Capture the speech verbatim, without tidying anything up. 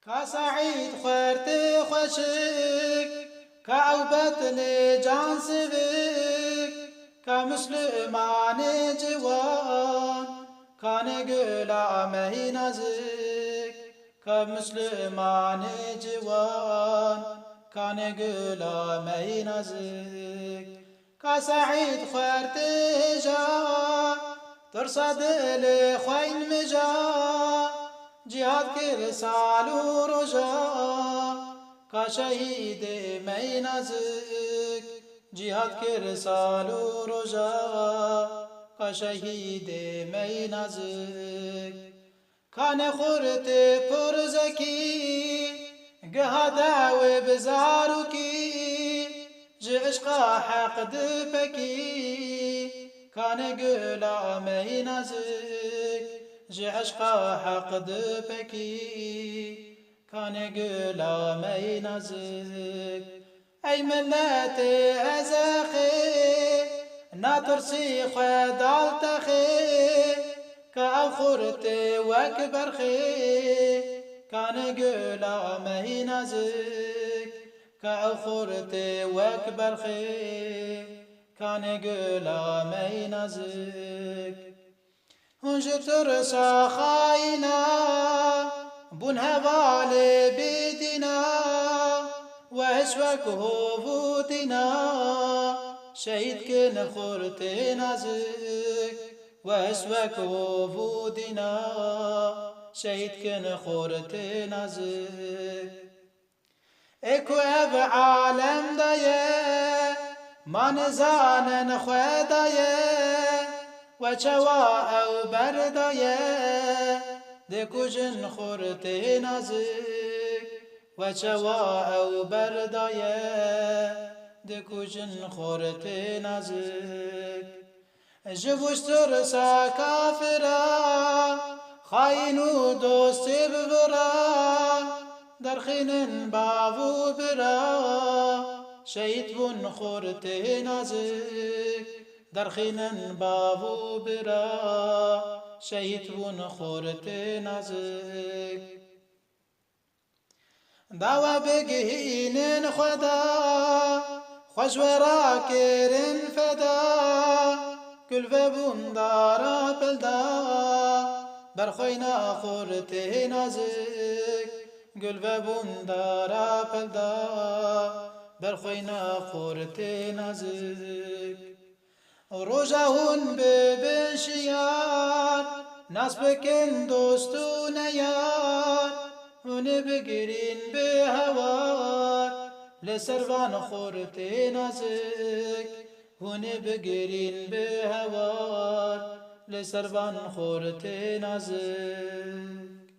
Ka Seîd xwertê xweşik, ka ew betilê cansivik, ka mislimanê ciwan, kanê gula me hî nazik, ka mislimanê ciwan, kanê gula me hî nazik. Ka Seîd xwertê hêja, tirsa dilê xweyn mija, cîhad kir sal û roja, ka şehîdê me yî nazik, cîhad kir sal û roja, ka şehîdê me yî nazik. Kanê xurtê pir zekî, giha dewê bi zarokî, ji eşqa heq dipekî. Kanê gula me yî nazik, ji eşqa heq dipekî. Kanê gula me yî nazik. Ey miletê ezexê, natirsî xwe dal texê, ka ew xurtê wek berxê, kanê gula me hî nazik, ka ew xurtê wek berxê, kanê gula me hî nazik. Hûn ji tirsa xayîna bûn hevalê bêdîna, we hişt wek hov û dîna, şehîd kin xurtê nazik, we hişt wek hov û dîna, şehîd kin xurtê nazik. Ê ku ev alem de ye, ma nizanin xwe de ye, we çawa ew ber de ye, dikujin xurtê nazik, we çawa ew ber de ye, dikujin xurtê nazik. Ji bo tirsa kafira, xayîn û dostê bi vira, derxînin bav û bira, şehîd bûn xurtê nazik. Derxînin bav û bira, şehîd bûn xurtê nazik. Dawa bigihînin Xweda, xwe ji we ra kirin feda, gul vebûn dara pelda, berxweyna xurtê nazik, gul vebûn dara pelda, berxweyna xurtê nazik. Roja hûn bibin şiyar, nas bikin dost û neyar, hûn ê bigirîn bi hewar, li ser van xortê nazik, hûn ê bigirîn bi hewar, li ser van xortê nazik.